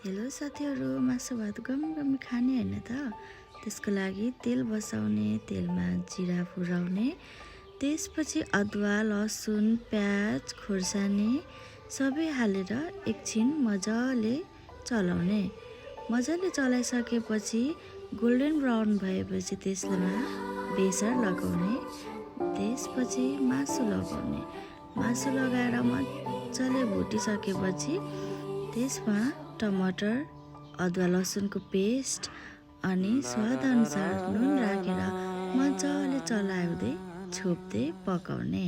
Hello साथीहरू, मासु भात गमगमी खाने होइन त। त्यसको लागि तेल बसाउने, तेलमा जिरा फुराउने, त्यसपछि अदुवा, लसुन, प्याज, खोर्सानी सबै हालेर एकछिन मजाले चलाउने। मजाले चलाइसकेपछि गोल्डन ब्राउन भएपछि त्यसमा बेसार लगाउने, त्यसपछि मासु लगाउने। मासु लगाएर मजाले भुटिसकेपछि त्यसमा टमाटर, अदुवा लसुनको पेस्ट अनि स्वादअनुसार नुन राखेर मजाले चलाउँदै छोप्दै पकाउने।